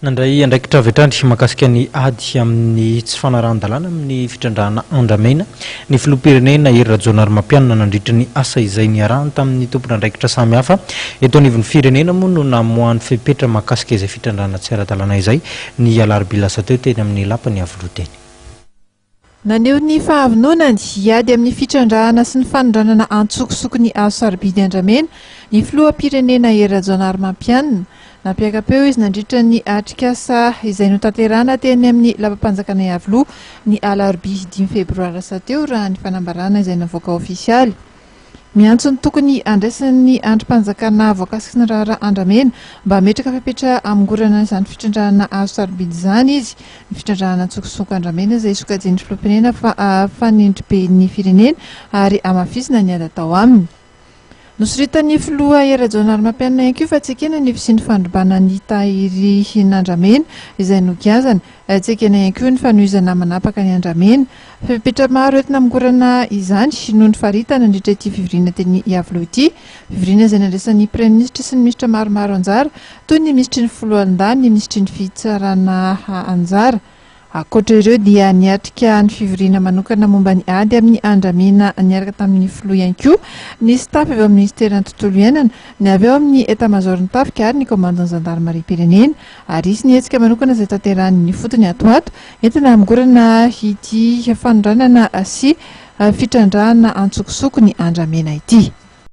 Nandray andraikitra avy hatrany mahakasika ny ady amin'ny tsy fanarahan-dalàna amin'ny fitrandrahana andramena ny filoham-pirenena Hery Rajaonarimampianina nandritra ny asa izay niarahany tamin'ny tompon'andraikitra samihafa eto anivon'ny firenena moa no namoahany fepetra mahakasika izay fitrandrahana tsy ara-dalàna izay ny alarobia lasa teo teny amin'ny lapan'i Iavoloha teny. Naneho ny fahavononany hiady amin'ny fitrandrahana sy ny fanondranana antsokosoko ny hazo sarobidy andramena ny filoham-pirenena Hery Rajaonarimampianina. Nampiaka-peo izy nandritra ny atrikasa izay notanterahana teny amin'ny lapam-panjakana Iavoloha ny alarobia dimy febroary lasa teo raha ny fanambarana izay navoaka ofisialy. Miantso ny tokony handraisan'ny andrim-panjakana voakasiky ny raharaha andramena mba hametraka fepetra hamongorana izany fitrandrahana hazo sarobidy izany izy. Ny fitrandrahana antsokosoko andramena izay sokajian'ny filoham-pirenena fa fanendriben'ny firenena ary hamafisina ny ady atao aminy. Nosoritan'ny filoha Hery Rajaonarimampianina ihany koa fa tsy ekena ny fisian'ny fandrobana ny tahirin'andramena izay nogiazana. Tsy ekena ihany koa ny fanohizana manapaka ny andramena. Fepetra maro entina hamongorana izany no nifaritana nandritra ity fivoriana teny Iavoloha ity. Fivoriana izay nandraisan'ny Praiminisitra sy ny minisitra maromaro anjara, toy ny minisitry ny Foloalindahy, ny minisitry ny Fitsarana anjara. Ankoatra ireo dia niatrika ny fivoriana manokana momba ny ady amin'ny andramena niaraka tamin'ny Filoha ihany koa ny staff avy ao amin'ny Minisiteran'ny Tontolo iainana, ny avy ao amin'ny Etamazaoron'ny Tafika ary ny Komandon'ny Zandarimariam-pirenena. Ary hisy ny hetsika manokana izay tanterahin'ny ifotony ato ho ato entina hamongorana ity fanondranana sy fitrandrahana antsokosoko ny andramena ity.